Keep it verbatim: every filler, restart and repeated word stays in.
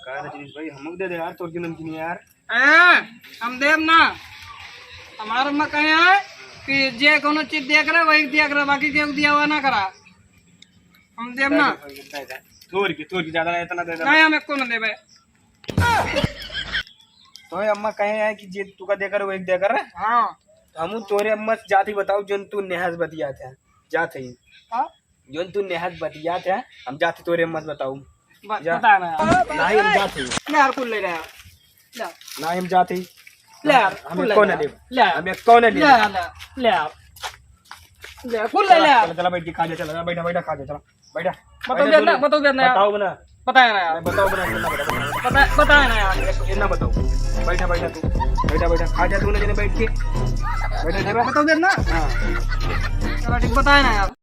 यार, रजनीश भाई, हमको दे दे यार, तोर की नमकीन यार। ए, हम देब ना। हमार अम्मा कहे है कि जे कोनो चीज दिया करे, वही दिया करे, बाकी केहू दिया हुआ ना करा। हम देब ना। दे दे, दे दे। तोर की, तोर की ज्यादा नहीं, इतना दे दे। नहीं, हम एको ना देबे। तो ये अम्मा कहे है कि जे तू का देकर, वही देकर। हाँ। तो हम तोरे अम्मा से जात ही बताओ, जोन तू नेहा से बतियात है, जात ही। हाँ? जोन तू नेहा से बतियात है, हम जात ही तोरे अम्मा से बताऊ। ब-, जा। बता ना यार। नहीं, हम जात ही। ले यार, कुल ले ले यार। ले। नहीं, हम जात ही। ले यार, हम कुल ले एको ले ना यार। देब। ले यार। हम एको ना ले देब। यार, ले, ले यार। ले, कुल ले चला, ले यार। चला, चला, बैठ के खा जा, चला, बैठा, बैठा, खा जा, चला। बैठा। बताओ बैठा दे तू ना, ना। बताओ दे ना यार। बताओ ना। बताया ना यार। अरे बताओ ना, कितना बताओ? बता-, बताया ना यार। ये ना बताओ। बैठा, बैठा तू। बैठा, बैठा। खा जा तू ना जने बैठ के। बैठा, बैठा। बताओ दे ना। हाँ। चलो ठीक, बताया ना यार।